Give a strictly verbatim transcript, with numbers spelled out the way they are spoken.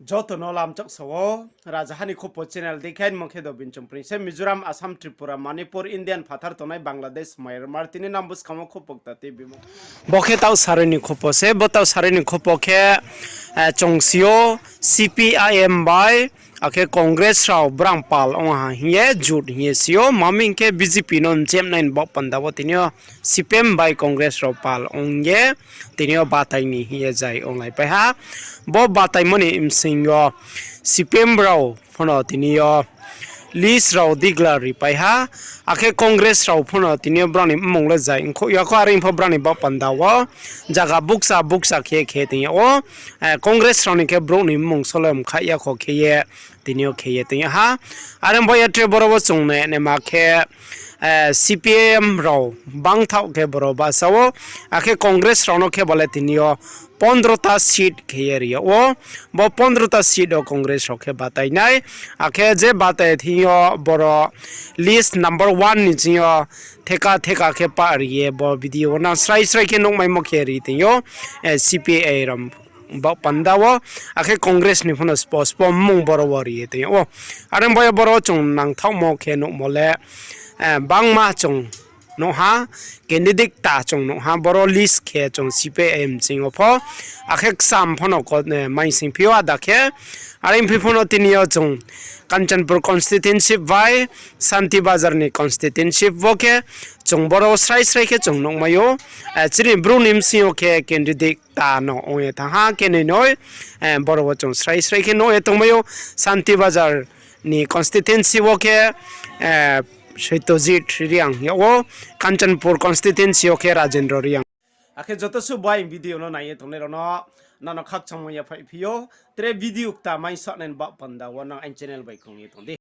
Joto no lamchak sa ou, Rajaha ni Khupo channel dei khe, mung khe Dobin Chongpring se, Mizoram, Assam, Tripura, Manipur, Indian phathar tongnai, Bangladesh, Myanmar, tini nang buskang wo khupo kta tibimo. Bo khe taoh sarui ni khupo se, bo taoh sarui ni khupo khe, eh, chung si ou, C P I M bai, akhe Congress rao brang pal ong ha hing ye, jut hing ye si ou, ma hing khe B J P no mchemnai ni baoh panda wo tini yo C P M bai Congress rao pal ong ye, tini yo batai ni hing ye zai onglaipai ha. Bo bataimo ni bsing yo C P M rao pho no tini yo list rao declare ripai ha, akhe Congress rao pho no tini yo brao ni mmung le zai ongkhouh ya kho, are pho brao ni baoh panda wo zaga bukcha bukcha khe khe tong yag ou, eh, Congress rao ni khe brouh ni mmung sole mkhaih ya kho khe ye tini yo khe ye tong yag ha. Are bo ya tre boro wo chung nai naima khe, eh, C P I M rao bangthaoh khe boro bahcha ou, akhe Congress rao no khe bo le tini yo pondro ta seat khe ye ri yag ou. Bo pondro ta seat wo Congress rao khe batai nai, akhe je batai thing yo boro list number one ni ching yo theka theka khe pah ri ye bo video wo nang srai srai khe nuhmaimo khe ri tong ou, eh, C P I M rao baoh panda wo, akhe Congress ni pho no spo spo mmung boro wo ri ye tong yag ou. Are bo ya boro chung nangthaohmo khe nuhmo le, eh, bangma chung nuh ha, candidate kta chung nuh ha, boro list khe chung C P I M ching yo pho, akhe kcham pho no ko, eh, maising phi ou ada khe, are phi pho no tini yo chung Kanchanpur constituency bai Santi Bazar ni constituency wo khe chung boro srai srai khe chung nuhmai ou, eh, chini brouh ni bsing yo khe candidate kta no ong ye thanng ha, khe noi noi, eh, boro wo chung srai srai khe nuh ye tongmai ou. Santi Bazar ni constituency wo khe, eh, Satyajit Reang yag ou, Kanchanpur constituency wo khe Rajendra Reang. Akhe joto suh bai video no nai ye tongnai rao no, nang no khakchangmo yaphaih phi ou, tre video kta mai sahnai ni baoh panda wo nang aini channel bai krung ye tong di.